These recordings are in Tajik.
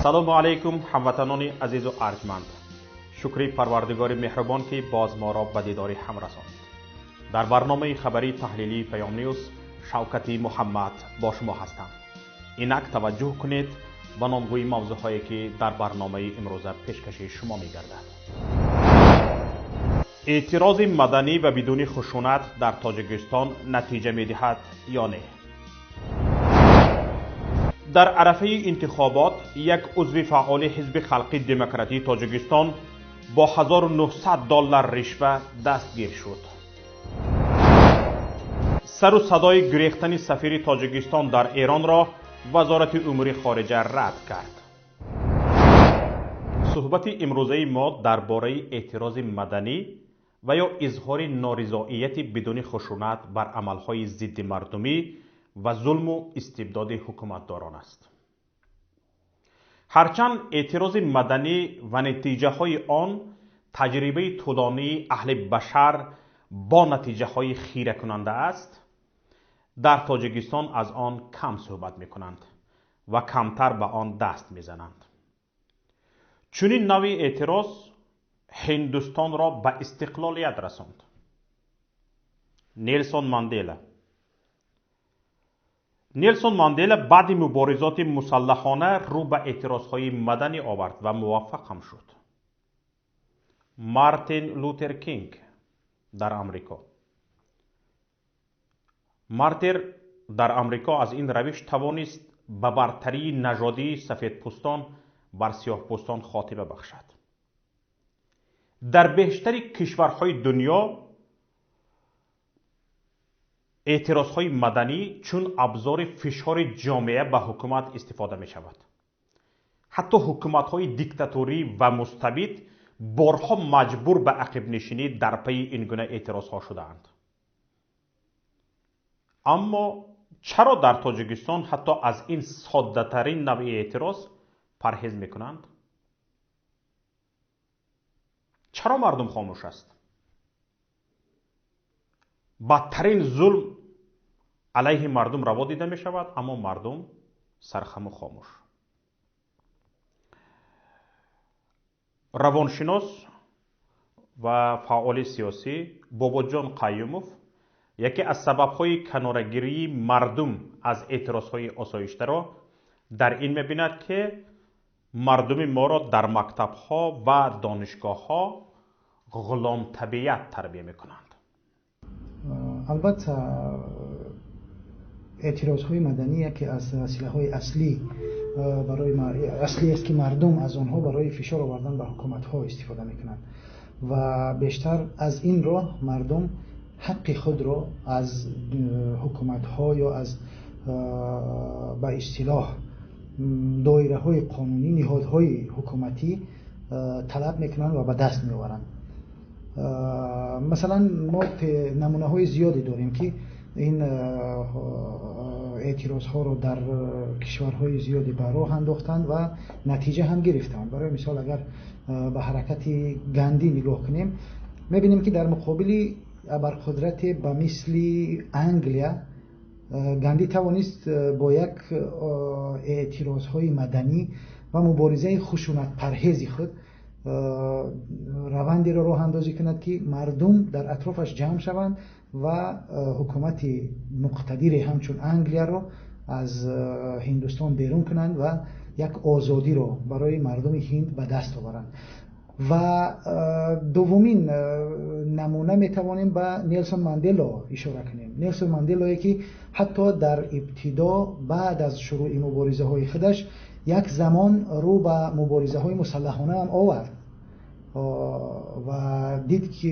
Ассалому алайкум, ҳамватанони азизу арҷманд. Шукри Парвардигори меҳрубон, ки боз моро ба дидори ҳам расонд. Дар барномаи хабарии таҳлилии Паём Ньюс Шавкати Муҳаммад бо шумо ҳастам. Инак таваҷҷӯҳ кунед ба номгӯи мавзӯъҳое, ки дар барномаи имрӯза пешкаши шумо мегардад. Эътирози маданӣ ва бидуни хушунат дар Тоҷикистон натиҷа медиҳад ё не? Дар арафаи интихобот як узви фаъоли Ҳизби халқи демократии Тоҷикистон бо 1900 доллар ришва дастгир шуд. Сару садои гурехтани сафири Тоҷикистон дар Эронро Вазорати умури хориҷа рад кард. Суҳбати имрӯзаи мо дар бораи эътирози маданӣ ва ё изҳори норизоияти бидуни хушунат бар амалҳои зиддимардумӣ ва зулму истибдоди ҳукуматдорон аст. Ҳарчанд эътирози маданӣ ва натиҷаҳои он таҷрибаи тӯлонии аҳли башар бо натиҷаҳои хиракунанда аст, дар Тоҷикистон аз он кам суҳбат мекунанд ва камтар ба он даст мезананд. Чунин навъи эътироз Ҳиндустонро ба истиқлолият расонд. Нелсон Мандела. Нелсон Мандела баъди муборизоти мусаллаҳона рӯ ба эътирозҳои маданӣ овард ва муваффақ ҳам шуд. Мартин Лутер Кинг дар Амрико. Мартин дар Амрико аз ин равиш тавонист ба бартарии нажодии сафедпӯстон бар сиёҳпӯстон хотима бахшад. Дар бештари кишварҳои дунё эътирозҳои маданӣ чун абзори фишори ҷомеа ба ҳукумат истифода мешавад. Ҳатто ҳукуматҳои диктаторӣ ва мустабид борҳо маҷбур ба ақибнишинӣ дар пайи ин гуна эътирозҳо шудаанд. Аммо чаро дар Тоҷикистон ҳатто аз ин соддатарин навъи эътироз парҳез мекунанд? Чаро мардум хомӯш аст? Бадтарин зулм алайҳи мардум раво дида мешавад, аммо мардум сархаму хомӯш. Равоншинос ва фаъоли сиёсӣ Бобоҷон Қаюмов яке аз сабабҳои канорагирии мардум аз эътирозҳои осоиштаро дар ин мебинад, ки мардуми моро дар мактабҳо ва донишгоҳҳо ғуломтабиат тарбия мекунанд. Албатта, эътирозҳои маданӣ яке аз василаҳои аслӣ барои аслӣ аст, ки мардум аз онҳо барои фишор овардан ба ҳукуматҳо истифода мекунанд ва бештар аз ин роҳ мардум ҳаққи худро аз ҳукуматҳо ё аз ба истилоҳ доираҳои қонунӣ, ниҳодҳои ҳукуматӣ талаб мекунанд ва ба даст меоваранд. Масалан, мо намунаҳои зиёде дорем, ки ин эътирозҳоро дар кишварҳои зиёде ба роҳ андохтанд ва натиҷа ҳам гирифтанд. Барои мисол, агар ба ҳаракати Гандӣ нигоҳ кунем, мебинем, ки дар муқобили абарқудрате ба мисли Англия Гандӣ тавонист бо як эътирозҳои маданӣ ва муборизаи хушунатпарҳези худ равандеро роҳандозӣ кунад, ки мардум дар атрофаш ҷамъ шаванд ва ҳукумати муқтадире ҳамчун Англияро аз Ҳиндустон берун кунанд ва як озодиро барои мардуми Ҳинд ба даст оваранд. Ва дуввумин намуна метавонем ба Нелсон Мандело ишора кунем. Нелсон Манделое, ки ҳатто дар ибтидо баъд аз шурӯъи муборизаҳои худаш як замон рӯ ба муборизаҳои мусаллаҳона ҳам овард ва дид, ки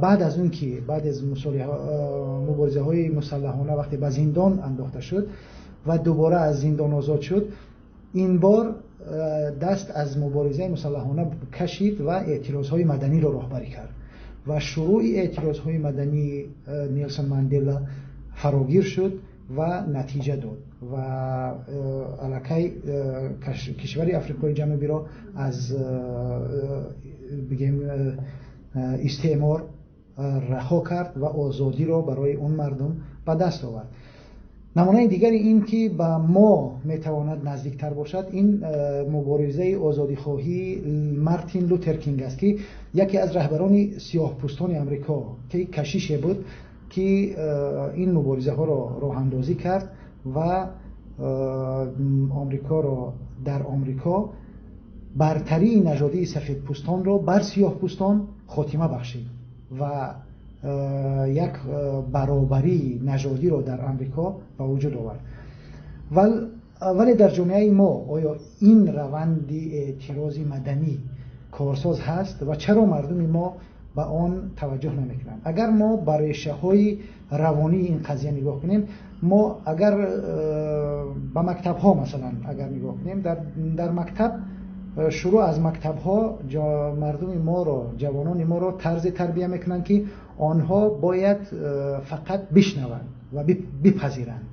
баъд аз он ки баъд аз муборизаҳои мусаллаҳона вақте ба зиндон андохта шуд ва дубора аз зиндон озод шуд, ин бор даст аз муборизаи мусаллаҳона кашид ва эътирозҳои маданиро роҳбарӣ кард ва шурӯъи эътирозҳои мадании Нелсон Мандела фарогир шуд ва натиҷа дод ва аллакай кишвари Африқои Ҷанубиро аз бигем истеъмор раҳо кард ва озодиро барои он мардум ба даст овард. Намунаи дигари ин ки ба мо метавонад наздиктар бошад, ин муборизаи озодихоҳии Мартин Лутер Кинг аст, ки яке аз раҳбарони сиёҳпӯстони Амрико, ки кашише буд, ки ин муборизаҳоро роҳандозӣ кард ва Амрикоро дар Амрико бартарии нажодии сафедпӯстонро бар сиёҳпӯстон хотима бахшид ва як баробарии нажодиро дар Амрико ба вуҷуд овард. Вале дар ҷомеаи мо оё ин раванди эътирози маданӣ корсоз ҳаст ва чаро мардуми мо ба он таваҷҷӯҳ намекунанд? Агар мо ба решаҳои равонии ин қазия нигоҳ кунем, мо агар ба мактабҳо масалан агар нигоҳ кунем, дар мактаб шурӯъ аз мактабҳо мардуми моро, ҷавонони моро тарзе тарбия мекунанд, ки онҳо бояд фақат бишнаванд ва бипазиранд,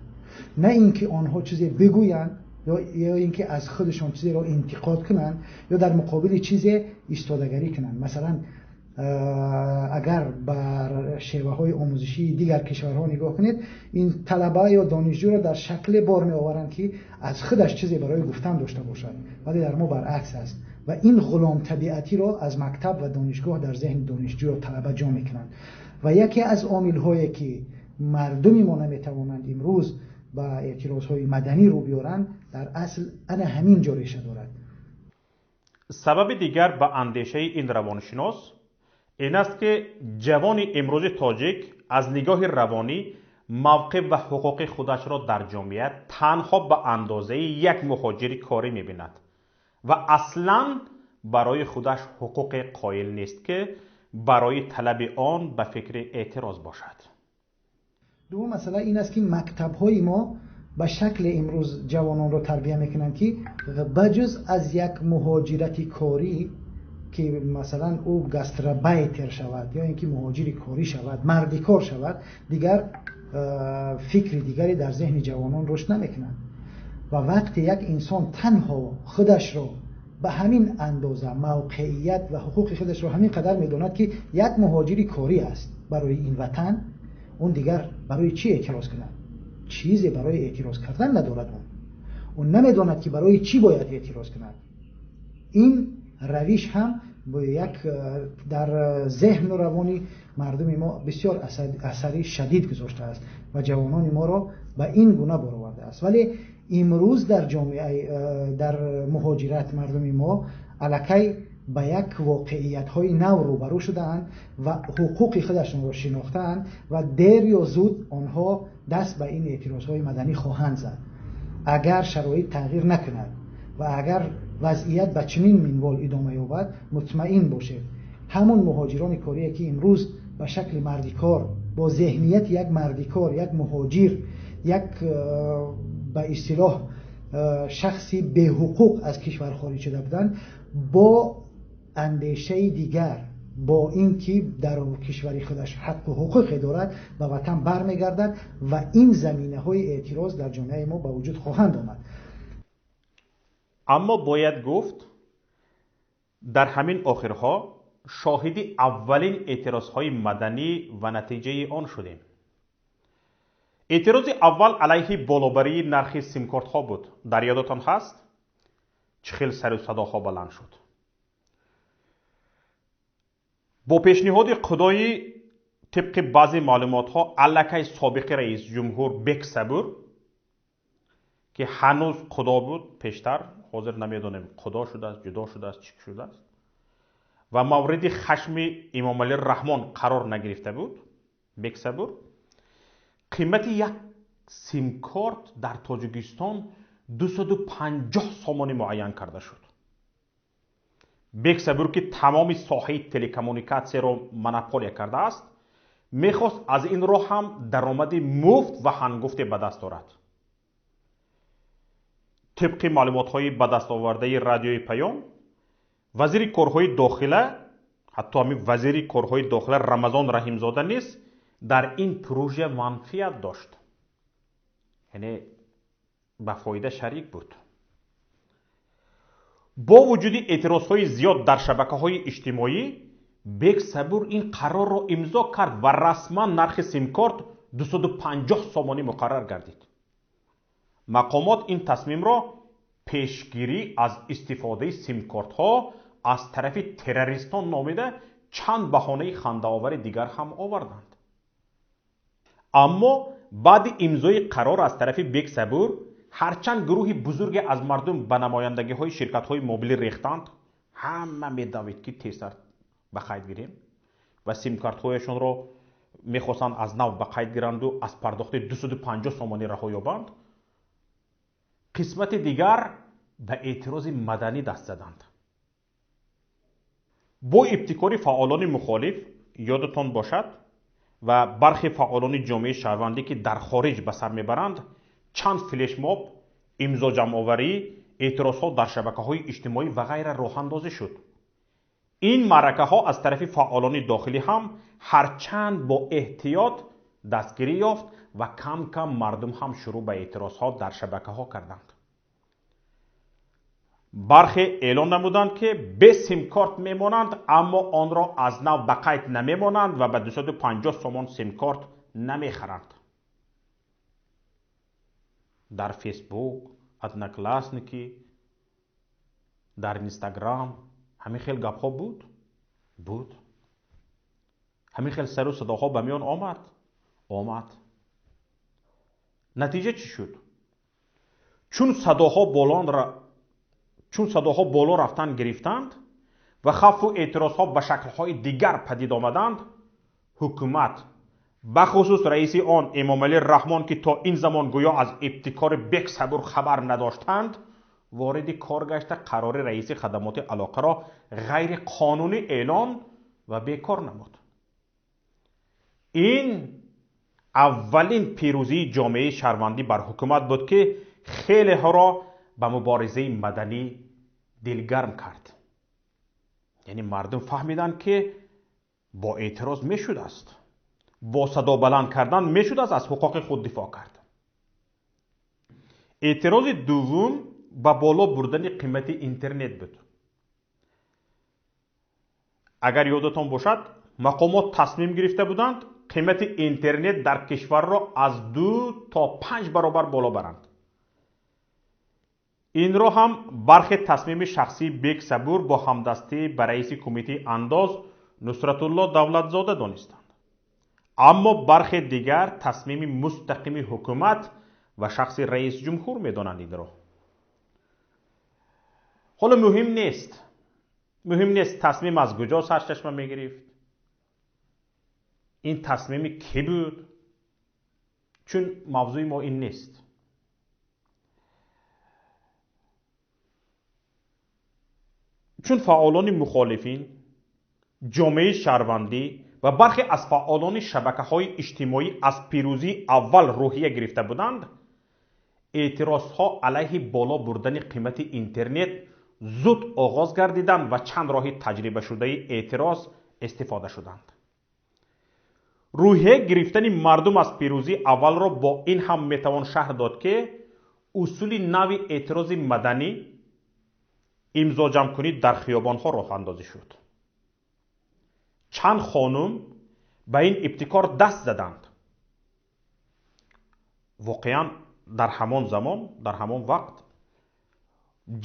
на ин ки онҳо чизе бигӯянд ё ин ки аз худашон чизеро интиқод кунанд ё дар муқобили чизе истодагарӣ кунанд. Масалан, агар бар шеваҳои омӯзишии дигар кишварҳо нигоҳ кунед, ин талаба ё донишҷӯро дар шакле бор меоваранд, ки аз худаш чизе барои гуфтан дошта бошад, вале дар мо баръакс аст ва ин ғуломтабиатиро аз мактаб ва донишгоҳ дар зеҳни донишҷӯ ё талаба ҷо мекунанд. Ва яке аз омилҳое ки мардуми мо наметавонанд имрӯз ба эътирозҳои маданӣ рӯ биёранд, дар асл ана ҳамин ҷо реша дорад. Сабаби дигар ба андешаи ин равоншинос ин аст, ки ҷавони имрӯзи тоҷик аз нигоҳи равонӣ мавқеъ ва ҳуқуқи худашро дар ҷомеа танҳо ба андозаи як муҳоҷири корӣ мебинад ва аслан барои худаш ҳуқуқе қоил нест, ки барои талаби он ба фикри эътироз бошад. Дуюм масъала ин аст, ки мактабҳои мо ба шакли имрӯз ҷавононро тарбия мекунанд, ки ба ҷуз аз як муҳоҷирати корӣ, ки масалан ӯ гастробайтер шавад ё ин ки муҳоҷири корӣ шавад, мардикор шавад, дигар фикри дигаре дар зеҳни ҷавонон рушд намекунад. Ва вақте як инсон танҳо худашро ба ҳамин андоза мавқеият ва ҳуқуқи худашро ҳамин қадар медонад, ки як муҳоҷири корӣ аст барои ин ватан, он дигар барои чӣ эътироз кунад? Чизе барои эътироз кардан надорад. Он намедонад, ки барои чӣ бояд эътироз кунад. Ин равиш ҳам як дар зеҳну равони мардуми мо бисёр асари шадид гузоштааст ва ҷавонони моро ба ин гуна баровардааст. Вале имрӯз дар ҷомеа, дар муҳоҷират мардуми мо аллакай ба як воқеиятҳои нав рӯбарӯ шудаанд ва ҳуқуқи худашонро шинохтаанд ва дер ё зуд онҳо даст ба ин эътирозҳои маданӣ хоҳанд зад, агар шароит тағйир накунад ва агар вазъият ба чунин минвол идома ёбад. Мутмаин бошед, ҳамон муҳоҷирони корие, ки имрӯз ба шакли мардикор, бо зеҳнияти як мардикор, як муҳоҷир, як ба истилоҳ шахси беҳуқуқ аз кишвар хориҷ шуда буданд, бо андешаи дигар, бо ин ки дар кишвари худаш ҳаққу ҳуқуқе дорад, ба ватан бармегардад ва ин заминаҳои эътироз дар ҷомеаи мо ба вуҷуд хоҳанд омад. Аммо бояд гуфт, дар ҳамин охирҳо шоҳиди аввалин эътирозҳои маданӣ ва натиҷаи он шудем. Эътирози аввал алайҳи болобарии нархи симкортҳо буд. Дар ёдатон ҳаст, чӣ хел сару садоҳо баланд шуд? Бо пешниҳоди худои тибқи баъзе маълумотҳо аллакай собиқи раисҷумҳур Бек Сабур, ки ҳанӯз худо буд пештар, ҳозир намедонем худо шудааст, ҷудо шудааст, чӣ шудааст, ва мавриди хашми Эмомалӣ Раҳмон қарор нагирифта буд, Бек Сабур қимати як симкорт дар Тоҷикистон 250 сомонӣ муайян карда шуд. Бек Сабур, ки тамоми соҳаи телекоммуникатсияро монополия кардааст, мехост аз ин роҳ ҳам даромади муфт ва ҳангуфте ба даст орад. Тибқи маълумотҳои ба даст овардаи радиои Паём, вазири корҳои дохила, ҳатто ҳамин вазири корҳои дохила Рамазон Раҳимзода низ дар ин пурӯжа манфиат дошт, яъне ба фоида шарик буд. Бо вуҷуди эътирозҳои зиёд дар шабакаҳои иҷтимоӣ, Бек Сабур ин қарорро имзо кард ва расман нархи симкорт 250 сомонӣ муқаррар гардид. Мақомот ин тасмимро пешгирӣ аз истифодаи симкортҳо аз тарафи террористон номида чанд баҳонаи хандаовари дигар ҳам оварданд. Аммо баъди имзои қарор аз тарафи Бек Сабур ҳарчанд гурӯҳи бузурге аз мардум ба намояндагиҳои ширкатҳои мобилӣ рехтанд, ҳама медавид ки тезтар ба қайд гирем ва симкартҳояшонро мехостанд аз нав ба қайд гиранду аз пардохти 250 сомонӣ раҳо ёбанд, қисмати дигар ба эътирози маданӣ даст заданд. Бо ибтикори фаъолони мухолиф, ёдатон бошад, ва бархе фаъолони ҷомеаи шаҳрвандӣ, ки дар хориҷ ба сар мебаранд, чанд флешмоб, имзоҷамъоварӣ, эътирозҳо дар шабакаҳои иҷтимоӣ ва ғайра роҳандозӣ шуд. Ин маъракаҳо аз тарафи фаъолони дохилӣ ҳам ҳарчанд бо эҳтиёт дастгирӣ ёфт ва кам-кам мардум ҳам шурӯъ ба эътирозҳо дар шабакаҳо карданд. Бархе эълон намуданд, ки бе симкорт мемонанд, аммо онро аз нав ба қайд намемонанд ва ба 250 сомон симкорт намехаранд. Дар Фейсбук, Одноклассники, дар Инстаграм ҳамин хел гапҳо буд? Буд. Ҳамин хел сару садоҳо ба миён омад? Омад. Натиҷа чӣ шуд? Чун садоҳо боло рафтан гирифтанд ва хавфу эътирозҳо ба шаклҳои дигар падид омаданд, ҳукумат, бахусус раиси он Эмомалӣ Раҳмон, ки то ин замон гӯё аз ибтикори Бек Сабур хабар надоштанд, вориди кор гашта қарори раиси хадамоти алоқаро ғайриқонунӣ эълон ва бекор намуд. Ин аввалин пирӯзии ҷомеаи шаҳрвандӣ бар ҳукумат буд, ки хелеҳоро ба муборизаи маданӣ дилгарм кард. Яъне мардум фаҳмиданд, ки бо эътироз мешудааст, бо садо баланд кардан мешудааст аз ҳуқуқи худ дифоъ кард. Эътирози дуввум ба боло бурдани қимати интернет буд. Агар ёдатон бошад, мақомот тасмим гирифта буданд қимати интернет дар кишварро аз 2 то 5 баробар боло баранд. Инро ҳам бархе тасмими шахсии Бек Сабур бо ҳамдастӣ ба раиси кумитаи андоз Нусратулло Давлатзода донистанд. Аммо бархе дигар тасмими мустақими ҳукумат ва шахси раис ҷумҳур медонанд инро. Ҳоло муҳим нест. Муҳим нест тасмим аз куҷо сарчашма мегирифт, ин тасмими кӣ буд, чун мавзӯи мо ин нест. Чун фаъолони мухолифин, ҷомеаи шаҳрвандӣ ва бархе аз фаъолони шабакаҳои иҷтимоӣ аз пирӯзии аввал рӯҳия гирифта буданд, эътирозҳо алайҳи боло бурдани қимати интернет зуд оғоз гардиданд ва чанд роҳи таҷрибашудаи эътироз истифода шуданд. Рӯҳия гирифтани мардум аз пирӯзии аввалро бо ин ҳам метавон шарҳ дод, ки усули нави эътирози маданӣ имзоҷамъкунӣ дар хиёбонҳо роҳандозӣ шуд. Чанд хонум ба ин ибтикор даст заданд. Воқеан дар ҳамон замон, дар ҳамон вақт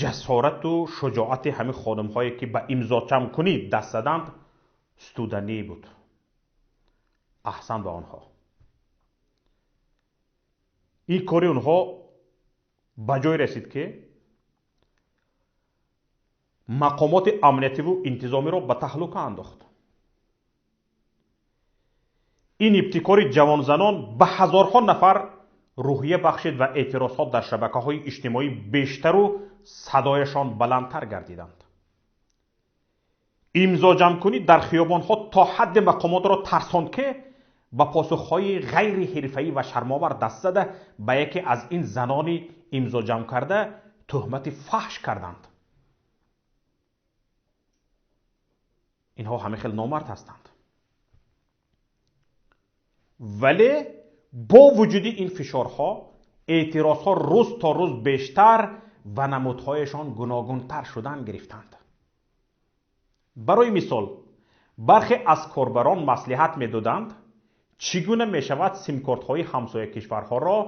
ҷасорату шуҷоати ҳамин хонумҳое, ки ба имзоҷамъкунӣ даст заданд, студанӣ буд. Аҳсан ба онҳо. Ин кори онҳо ба ҷой расид, ки мақомоти амниятиву интизомиро ба таҳлука андохт. Ин ибтикори ҷавонзанон ба ҳазорҳо нафар рӯҳия бахшид ва эътирозҳо дар шабакаҳои иҷтимоӣ бештару садояшон баландтар гардиданд. Имзоҷамъкунӣ дар хиёбонҳо то ҳадди мақомотро тарсонд, ки ба посухҳои ғайриҳирфаӣ ва шармовар даст зада ба яке аз ин занони имзоҷамъ карда туҳмати фаҳш карданд. Инҳо ҳама хел номард ҳастанд. Вале бо вуҷуди ин фишорҳо эътирозҳо рӯз то рӯз бештар ва намудҳояшон гуногунтар шудан гирифтанд. Барои мисол, бархе аз корбарон маслиҳат медоданд, чӣ гуна мешавад симкортҳои ҳамсоя кишварҳоро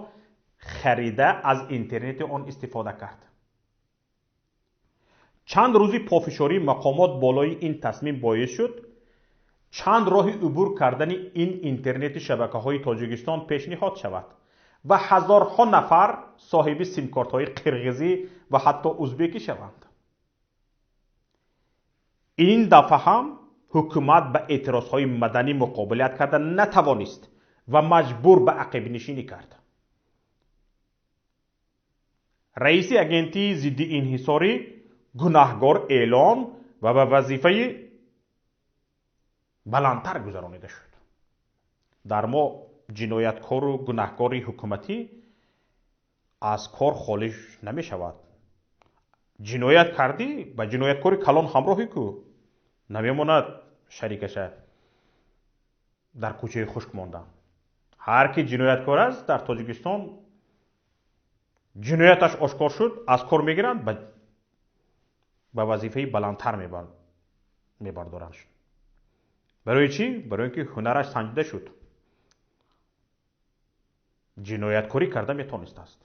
харида аз интернети он истифода кард. Чанд рӯзи пофишории мақомот болои ин тасмим боис шуд чанд роҳи убур кардани ин интернети шабакаҳои Тоҷикистон пешниҳод шавад ва ҳазорҳо нафар соҳиби симкортҳои қирғизӣ ва ҳатто узбекӣ шаванд. Ин дафъа ҳам ҳукумат ба эътирозҳои маданӣ муқобилат карда натавонист ва маҷбур ба ақибнишинӣ кард. Раиси агентии зидди инҳисорӣ гунаҳгор эълон ва ба вазифаи баландтар гузаронида шуд. Дар мо ҷинояткору гунаҳгори ҳукуматӣ аз кор холиш намешавад. Ҷиноят кардӣ, ба ҷинояткори калон ҳамроҳӣ ку, намемонад шарикаша дар кӯчаи хушк мондан. Ҳар ки ҷинояткор аст дар Тоҷикистон ҷинояташ ошкор шуд, аз кор мегиранд, ба вазифаи баландтар мебардоранд. Барои чӣ? Барои ин ки ҳунараш санҷида шуд, ҷинояткорӣ карда метонистааст.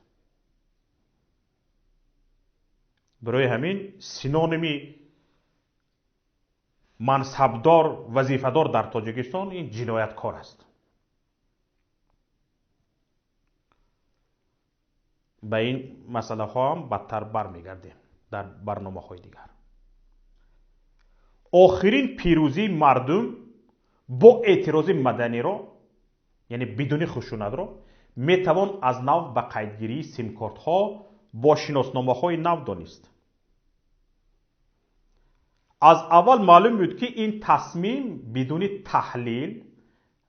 Барои ҳамин синоними мансабдор, вазифадор дар Тоҷикистон ин ҷинояткор аст. Ба ин масъалаҳо ҳам бадтар бармегардем дар барномаҳои дигар. Охирин пирӯзии мардум бо эътирози маданиро, яъне бидуни хушунатро, метавон аз нав ба қайдгирии симкортҳо бо шиносномаҳои нав донист. Аз аввал маълум буд, ки ин тасмим бидуни таҳлил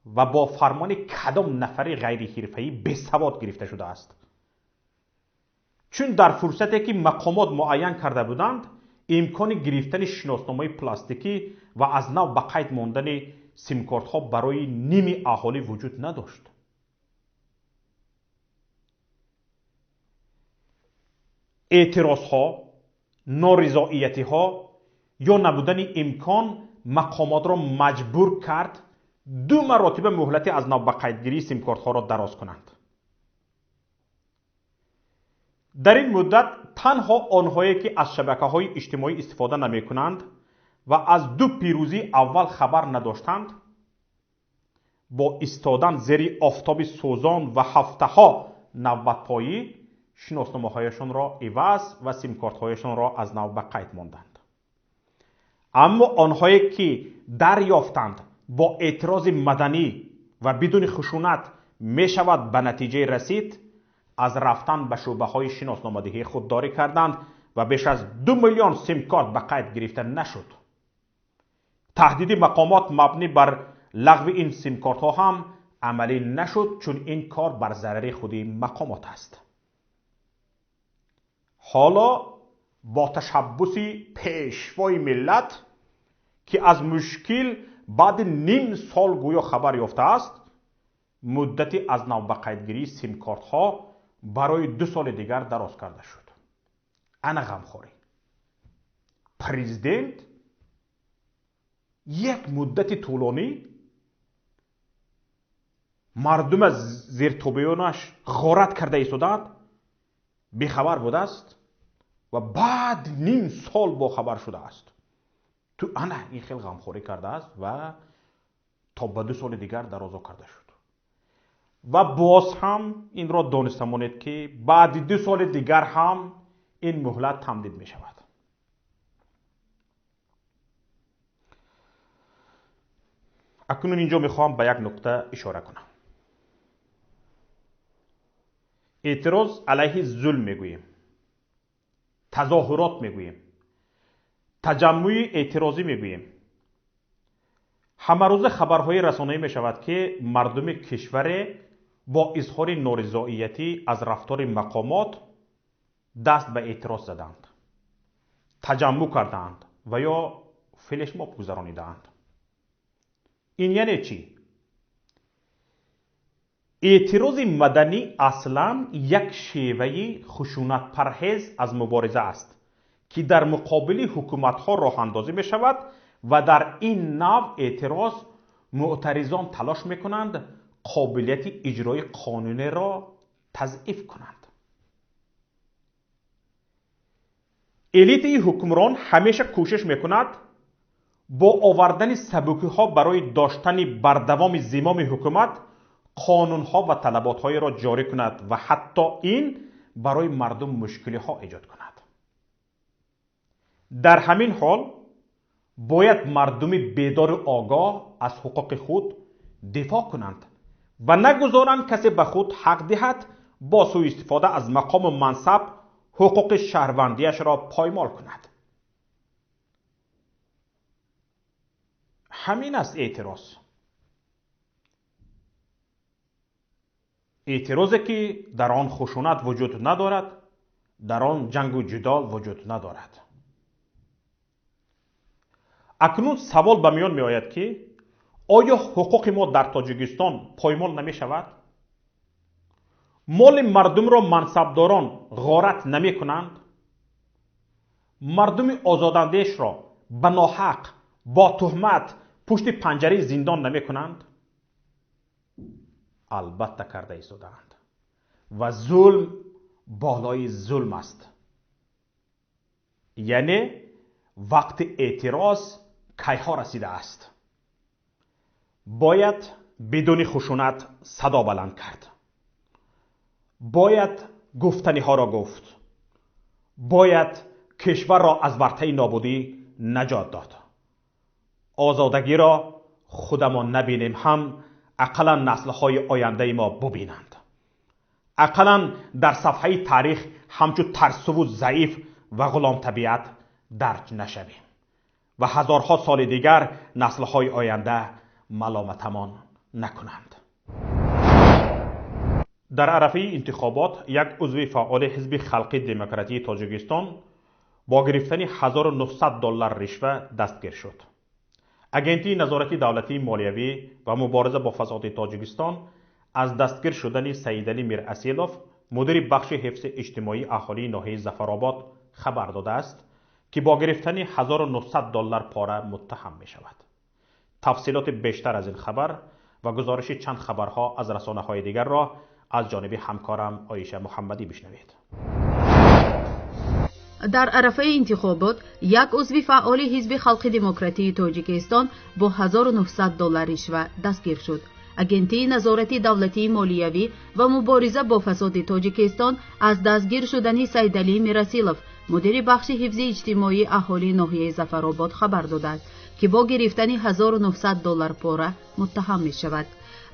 ва бо фармони кадом нафари ғайриҳирфаӣ бесавод гирифта шудааст. Чун дар фурсате ки мақомот муайян карда буданд, имкони гирифтани шиносномаи пластикӣ ва аз нав ба қайд мондани симкортҳо барои ними аҳолӣ вуҷуд надошт. Эътирозҳо, норизоиятиҳо ё набудани имкон мақомотро маҷбур кард ду маротиба муҳлати аз нав ба қайдгирии симкортҳоро дароз кунанд. Дар ин муддат танҳо онҳое ки аз шабакаҳои иҷтимоӣ истифода намекунанд ва аз ду пирӯзии аввал хабар надоштанд, бо истодан зери офтоби сӯзон ва ҳафтаҳо навбатпоӣ шиносномаҳояшонро иваз ва симкортҳояшонро аз нав ба қайд монданд. Аммо онҳое ки дарёфтанд бо эътирози маданӣ ва бидуни хушунат мешавад ба натиҷае расид, аз рафтан ба шӯъбаҳои шиносномадиҳӣ худдорӣ карданд ва беш аз 2 миллион симкорт ба қайд гирифта нашуд. Таҳдиди мақомот мабнӣ бар лағви ин симкортҳо ҳам амалӣ нашуд, чун ин кор бар зарари худи мақомот аст. Ҳоло бо ташаббуси пешвои миллат, ки аз мушкил баъди ним сол гӯё хабар ёфтааст, муддати аз нав ба қайдгирии симкортҳо барои 2 соли дигар дароз карда шуд. Ана ғамхорӣ. Президент як муддати тӯлонӣ мардум аз зертобеёнаш ғорат карда истодаанд, бехабар будааст ва баъд ним сол бохабар шудааст. Ту ана ин хел ғамхорӣ кардааст ва то ба 2 соли дигар дарозо карда шуд. Ва боз ҳам инро дониста монед, ки баъди 2 соли дигар ҳам ин муҳлат тамдид мешавад. Акнун инҷо мехоҳам ба як нуқта ишора кунам. Эътироз алайҳи зулм мегӯем, тазоҳурот мегӯем, таҷаммуи эътирозӣ мегӯем. Ҳамарӯза хабарҳои расонаӣ мешавад, ки мардуми кишваре бо изҳори норизоиятӣ аз рафтори мақомот даст ба эътироз заданд, таҷаммӯъ кардаанд ва ё флешмоб гузаронидаанд. Ин яъне чӣ? Эътирози маданӣ аслан як шеваи хушунатпарҳез аз мубориза аст, ки дар муқобили ҳукуматҳо роҳандозӣ мешавад ва дар ин нав эътироз муътаризон талош мекунанд қобилияти иҷрои қонуниро тазъиф кунанд. Элитаи ҳукмрон ҳамеша кӯшиш мекунад бо овардани сабукиҳо барои доштани бардавоми зимоми ҳукумат қонунҳо ва талаботҳоеро ҷорӣ кунад ва ҳатто ин барои мардум мушкилиҳо эҷод кунад. Дар ҳамин ҳол бояд мардуми бедору огоҳ аз ҳуқуқи худ дифоъ кунанд ва нагузоранд касе ба худ ҳақ диҳад бо сӯистифода аз мақому мансаб ҳуқуқи шаҳрвандиашро поймол кунад. Ҳамин аст эътироз. Эътирозе ки дар он хушунат вуҷуд надорад, дар он ҷангу ҷудол вуҷуд надорад. Акнун савол ба миён меояд ки оё ҳуқуқи мо дар Тоҷикистон поймол намешавад? Моли мардумро мансабдорон ғорат намекунанд? Мардуми озодандешро ба ноҳақ бо туҳмат пушти панҷараи зиндон намекунанд? Албатта карда истодаанд ва зулм болои зулм аст. Яъне вақти эътироз кайҳо расидааст. Бояд бидуни хушунат садо баланд кард. Бояд гуфтаниҳоро гуфт. Бояд кишварро аз вартаи нобудӣ наҷот дод. Озодагиро худамон набинем ҳам ақаллан наслҳои ояндаи мо бубинанд. Ақаллан дар сафҳаи таърих ҳамчун тарсуву заиф ва ғуломтабиат дарҷ нашавем ва ҳазорҳо соли дигар наслҳои оянда маломатамон накунанд. Дар арафаи интихобот як узви фаъоли ҳизби халқи демократии Тоҷикистон бо гирифтани $1900 ришва дастгир шуд. Агентии назорати давлатии молиявӣ ва мубориза бо фасоди Тоҷикистон аз дастгир шудани Саидалӣ Мирасилов, мудири бахши ҳифзи иҷтимоии аҳолии ноҳияи Зафаробод хабар додааст ки бо гирифтани $1900 пора муттаҳам мешавад. Тафсилоти бештар аз ин хабар ва гузориши чанд хабарҳо аз расонаҳои дигарро аз ҷониби ҳамкорам Оиша Муҳаммадӣ бишнавед. Дар арафаи интихобот як узви фаъоли ҳизби халқи демократии Тоҷикистон бо $1900 ришва дастгир шуд. Агентии назорати давлатии молиявӣ ва мубориза бо фасоди Тоҷикистон аз дастгир шудани Саидалӣ Мирасилов, мудири бахши ҳифзи иҷтимоии аҳолии ноҳияи Зафаробод хабар додааст ки бо гирифтани $1900 пора муттаҳам мешавад.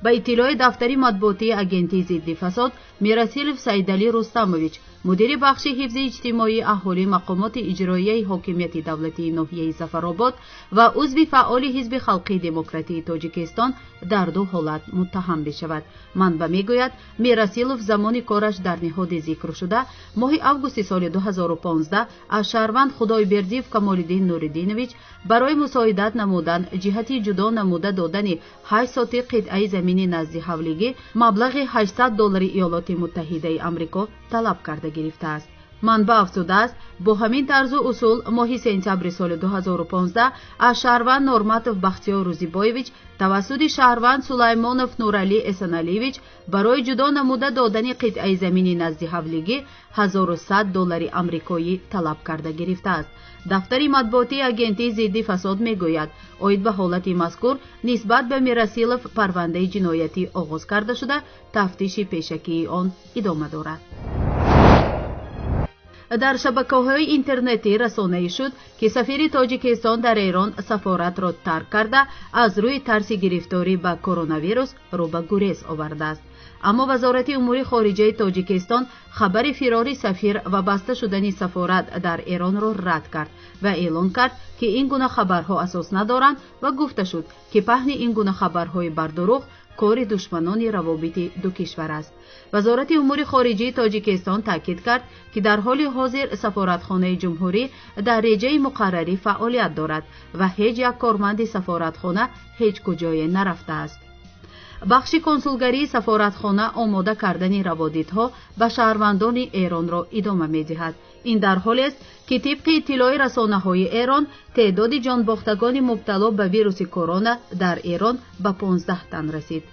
Ба иттилои дафтари матбуотии агентии зидди фасод, Мирасилов Саидалӣ Рустамович, мудири бахши ҳифзи иҷтимоии аҳолии мақомоти иҷроияи ҳокимияти давлатии ноҳияи Зафаробод ва узви фаъоли ҳизби халқии демократии Тоҷикистон дар ду ҳолат муттаҳам мешавад. Манба мегӯяд, Мирасилов замони кораш дар ниҳоди зикршуда моҳи августи соли 2015 аз шаҳрванд Худойбердиев Камолиддин Нуриддинович барои мусоидат намудан ҷиҳати ҷудо намуда додани 8 соти қитъаи замини назди ҳавлигӣ маблағи $800 Иёлоти Муттаҳидаи Амрико талаб карда гирифтааст. Манба афзудааст, бо ҳамин тарзу усул моҳи сентябри соли 2015 аз шаҳрванд Норматов Бахтиёр Рӯзибоевич тавассути шаҳрванд Сулаймонов Нуралӣ Эсаналиевич барои ҷудо намуда додани қитъаи замини назди ҳавлигӣ $1100 амрикоӣ талаб карда гирифтааст. Дафтари матбуотии агентии зидди фасод мегӯяд, оид ба ҳолати мазкур нисбат ба Мирасилов парвандаи ҷиноятӣ оғоз карда шуда, тафтиши пешакии он идома дорад. Дар шабакаҳои интернетӣ расонаӣ шуд, ки сафири Тоҷикистон дар Эрон сафоратро тарк карда, аз рӯи тарси гирифторӣ ба коронавирус рӯ ба гурез овардааст. Аммо Вазорати умури хориҷаи Тоҷикистон хабари фирори сафир ва баста шудани сафорат дар Эронро рад кард ва эълон кард, ки ин гуна хабарҳо асос надоранд ва гуфта шуд, ки паҳни ин гуна хабарҳои бардурӯғ кори душманони равобити ду кишвар аст. Вазорати умури хориҷии Тоҷикистон таъкид кард, ки дар ҳоли ҳозир сафоратхонаи ҷумҳурӣ дар реҷаи муқаррарӣ фаъолият дорад ва ҳеҷ як корманди сафоратхона ҳеҷ куҷое нарафтааст. Бахши консулгарии сафоратхона омода кардани раводидҳо ба шаҳрвандони Эронро идома медиҳад. Ин дар ҳолест, ки тибқи иттилои расонаҳои Эрон, теъдоди ҷонбохтагони мубтало ба вируси корона дар Эрон ба 15 тан расид.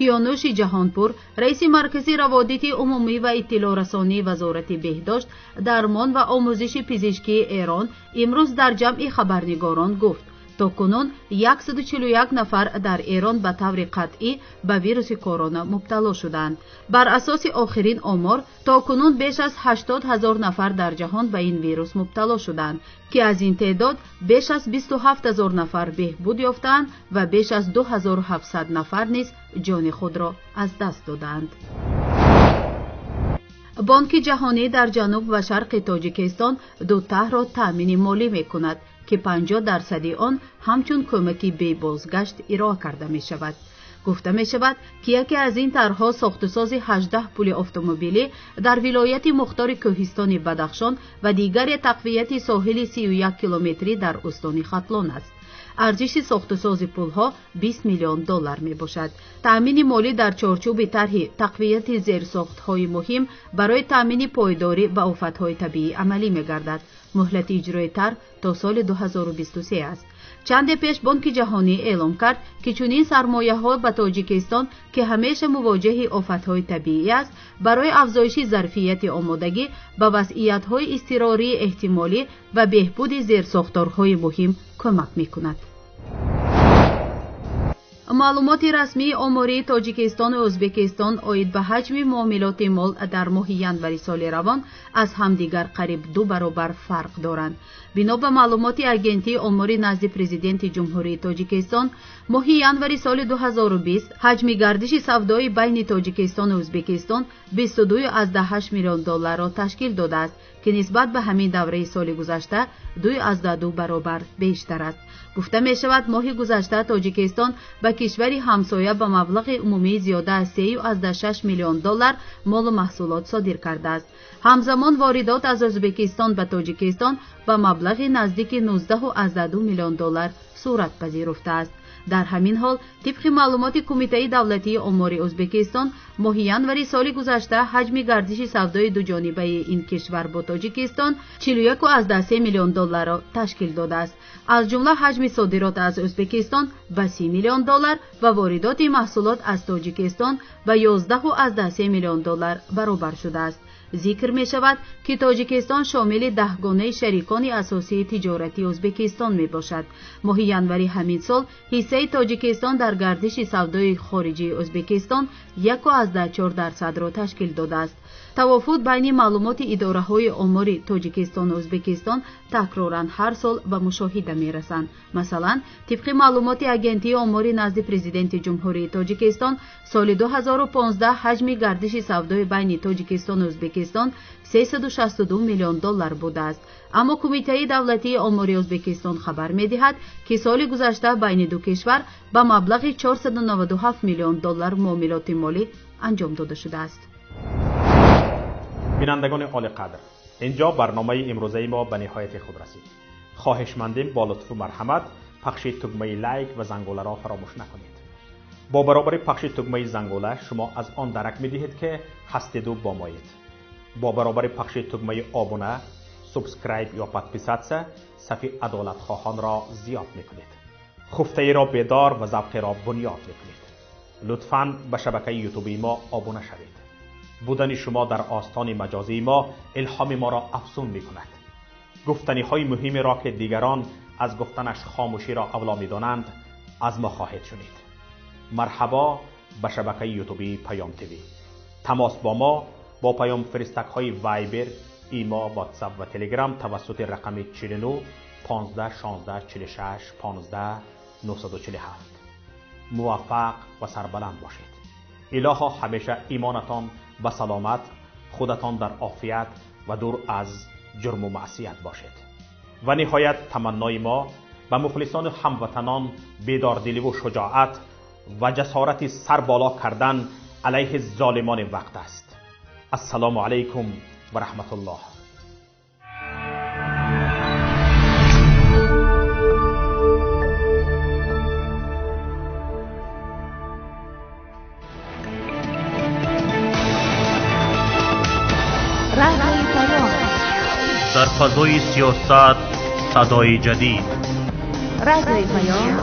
Киёнуши Ҷаҳонпур, раиси Маркази раводити умумӣ ва иттилоърасонии Вазорати беҳдошт, дармон ва омӯзиши пизишкии Эрон имрӯз дар ҷамъи хабарнигорон гуфт: то кунун 141 нафар дар Эрон ба таври қатъӣ ба вируси корона мубтало шуданд. Бар асоси охирин омор, то кунун беш аз 80 ҳазор нафар дар ҷаҳон ба ин вирус мубтало шуданд, ки аз ин теъдод беш аз 27 ҳазор нафар беҳбуд ёфтаанд ва беш аз 2700 нафар низ ҷони худро аз даст додаанд. Бонки ҷаҳонӣ дар ҷануб ва шарқи Тоҷикистон ду таҳро таъмини молӣ мекунад, ки 50% он ҳамчун кӯмаки бебозгашт ироа карда мешавад. Гуфта мешавад, ки яке аз ин тарҳҳо сохтусози 18 пули автомобилӣ дар вилояти мухтори кӯҳистони Бадахшон ва дигаре тақвияти соҳили 31 километрӣ дар устони Хатлон аст. Арзиши сохтусози пулҳо 20 миллион доллар мебошад. Таъмини молӣ дар чорчӯби тарҳи тақвияти зерсохтҳои муҳим барои таъмини пойдорӣ ба офатҳои табиӣ амалӣ мегардад. Муҳлати иҷрои тарҳ то соли 2023 аст. Чанде пеш Бонки ҷаҳонӣ эълом кард, ки чунин сармояҳо ба Тоҷикистон, ки ҳамеша мувоҷеҳи офатҳои табиӣ аст, барои афзоиши зарфияти омодагӣ ба вазъиятҳои изтирории эҳтимолӣ ва беҳбуди зерсохторҳои муҳим кӯмак мекунад. Маълумоти расмии омории Тоҷикистону Ӯзбекистон оид ба ҳаҷми муомилоти мол дар моҳи январи соли равон аз ҳамдигар қариб 2 баробар фарқ доранд. Бино ба маълумоти Агентии омори назди Президенти Ҷумҳурии Тоҷикистон, моҳи январи соли 2020 ҳаҷми гардиши савдои байни Тоҷикистону Ӯзбекистон 22,8 миллион долларро ташкил додааст, ки нисбат ба ҳамин давраи соли гузашта 2,2 баробар бештар аст. Гуфта мешавад, моҳи гузашта Тоҷикистон ба кишвари ҳамсоя ба маблағи умумии зиёда аз 3,6 миллион доллар молу маҳсулот содир кардааст. Ҳамзамон воридот аз Ӯзбекистон ба Тоҷикистон ба маблағи наздики 19,2 миллион доллар сурат пазируфтааст. Дар ҳамин ҳол, тибқи маълумоти Кумитаи давлатии омори Ӯзбекистон, моҳи январи соли гузашта ҳаҷми гардиши савдои дуҷонибаи ин кишвар бо Тоҷикистон 41,3 миллион долларро ташкил додааст. Аз ҷумла ҳаҷми содирот аз Ӯзбекистон ба 30 миллион доллар ва воридоти маҳсулот аз Тоҷикистон ба 11,3 миллион доллар баробар шудааст. Зикр мешавад, ки Тоҷикистон шомили даҳгонаи шарикони асосии тиҷорати Ӯзбекистон мебошад. Моҳи январи ҳамин сол ҳиссаи Тоҷикистон дар гардиши савдои хориҷии Ӯзбекистон 1,4%-ро ташкил додааст. Тавофуд байни маълумоти идораҳои омори Тоҷикистону Ӯзбекистон такроран ҳар сол ба мушоҳида мерасанд. Масалан, тибқи маълумоти Агентии омори назди Президенти Ҷумҳурии Тоҷикистон, соли 2015 ҳаҷми гардиши савдои байни Тоҷикистону Ӯзбекистон 362 миллион доллар будааст. Аммо Кумитаи давлатии омори Ӯзбекистон хабар медиҳад, ки соли гузашта байни ду кишвар ба маблағи 497 миллион доллар муомилоти молӣ анҷом дода шудааст. Бинандагони олиқадр, инҷо барномаи имрӯзаи мо ба ниҳояти худ расид. Хоҳишмандем бо лутфу марҳамат пахши тугмаи лайк ва зангӯларо фаромӯш накунед. Бо баробари пахши тугмаи зангӯла шумо аз он дарак медиҳед, ки ҳастеду бо моед. Бо баробари пахши тугмаи обуна, subscribe ё подписаться сафи адолатхоҳонро зиёд мекунед. Хуфтаиро бедор ва завқеро бунёд мекунед. Лутфан ба шабакаи ютубии мо обуна шавед. Будани шумо дар остони маҷозии мо илҳоми моро афзун мекунад. Гуфтаниҳои муҳимеро, ки дигарон аз гуфтанаш хомӯширо авло медонанд, аз мо хоҳед шунид. Марҳабо ба шабакаи ютубии Паём ТВ. Тамос бо мо бо паёмфиристакҳои Вайбер, Имо, Ватсап ва Телеграм тавассути рақами 49 15 16 46 15 947. Муваффақ ва сарбаланд бошед. Илоҳо ҳамеша имонатон ба саломат, худатон дар офият ва дур аз ҷурму маъсият бошед. Ва ниҳоят таманнои мо ба мухлисону ҳамватанон бедордиливу шуҷоат ва ҷасорати сар боло кардан алайҳи золимони вақт аст. Ассалому алайкум ва раҳматуллоҳ. Дар фазои сиёсат садои ҷадид, Радиои Паём,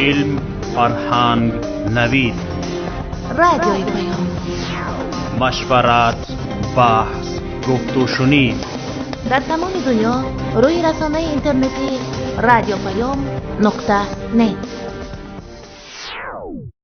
илм, фарҳанг, навид. Радиои Паём. Машварат, баҳс, гуфтушунид. Дар тамоми дунё рӯи расонаи интернетӣ радиопаём.нет.